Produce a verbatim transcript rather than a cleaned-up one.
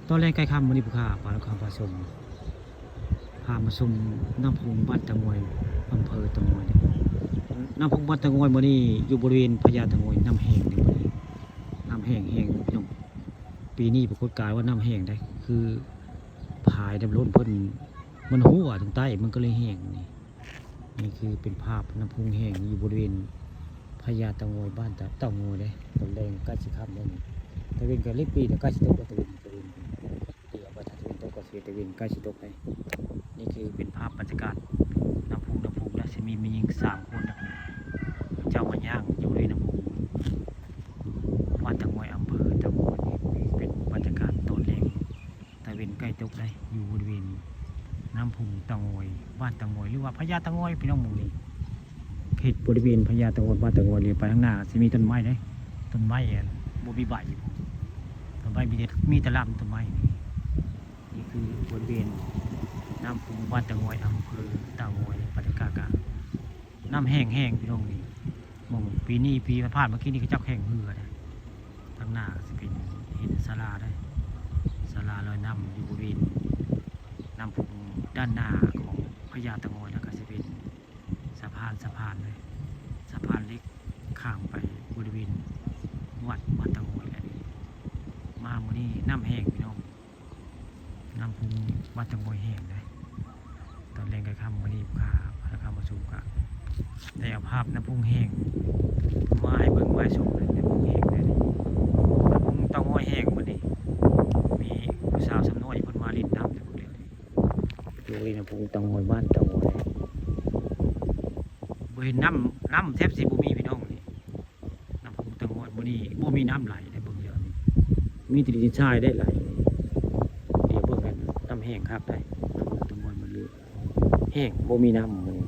ตอนแลงใกล้ค่ำมื้อนี้ผู้ข้าปาลูกค้าพาชม พามาชมน้ำพุงบ้านตะงอย อำเภอตะงอย น้ำพุงบ้านตะงอยมื้อนี้อยู่บริเวณพญาตะงอย น้ำแห้งเด้มื้อนี้ น้ำแห้งแห้งพี่น้อง ปีนี้ปรากฏการณ์ว่าน้ำแห้งเด้ คือผายน้ำล้นเพิ่น มันหัวทางใต้มันก็เลยแห้งนี่ นี่คือเป็นภาพน้ำพุงแห้งอยู่บริเวณพญาตะงอย บ้านตะ ตะงอยเด้ ตอนแลงใกล้สิค่ำแล้วนี่ ตะเว็นก็เล็กปีแล้วใกล้สิตกแล้ว ตะเว็น ตะเว็น เดี๋ยวไปทางตะเว็นตกก็สิตะเว็นใกล้สิตกแล้ว นี่คือเป็นภาพบรรยากาศน้ำพุง น้ำพุง แล้วสิมีแม่หญิงสามคนนะ เจ้ามาย่างอยู่ในน้ำพุง บ้านตะงอย อำเภอตะงอย นี่เป็นบรรยากาศตอนแลง ตะเว็นใกล้ตกแล้ว อยู่บริเวณน้ำพุงตะงอย บ้านตะงอย หรือว่าพญาตะงอย พี่น้องหมู่นี้ เขตบริเวณพญาตะงอย บ้านตะงอย เลี้ยวไปข้างหน้าสิมีต้นไม้เด้ ต้นไม้อันบ่มีใบ ต้นไม้มีแต่ มีแต่ลำต้นไม้นี่ นี่คือบริเวณน้ำพุง บ้านตะงอย อำเภอตะงอย บรรยากาศก็น้ำแห้งแห้งพี่น้องนี่ หม่องปีนี้ปีผ่านมากี้นี่เขาเจ้าแข่งเฮือนะ ทางหน้าสิเป็นเห็นศาลาได้ ศาลาลอยน้ำอยู่บริเวณน้ำพุง ด้านหน้าของพญาตะงอย แล้วก็สิเป็นสะพาน สะพานเลย สะพานเหล็กข้ามไปบริเวณวัดบ้านตะงอยแหละนี่ มามื้อนี้น้ำแห้งพี่น้อง น้ำพุงบ้านตะงอยแห้งเด้ ตอนแลงใกล้ค่ำมื้อนี้พาพาลูกค้ามาชมกะ ได้เอาภาพน้ำพุงแห้งมาให้เบิ่งมาให้ชมเลย น้ำพุงแห้งเลย น้ำพุงตะงอยแห้งมื้อนี้ มีผู้สาวซ้ำน้อยเพิ่นมาเล่นน้ำอยู่เด้ อยู่ในน้ำพุงตะงอย บ้านตะงอย บ่เห็นน้ำ น้ำแทบสิบ่มีพี่น้องนี่ น้ำพุงตะงอยมื้อนี้บ่มีน้ำไหลได้เบิ่งเดี๋ยวนี้ มีแต่ดินทรายได้ไหล เดี๋ยวเบิ่งกัน น้ำแห้งคักได้ น้ำพุงตะงอยมันเลยแห้ง บ่มีน้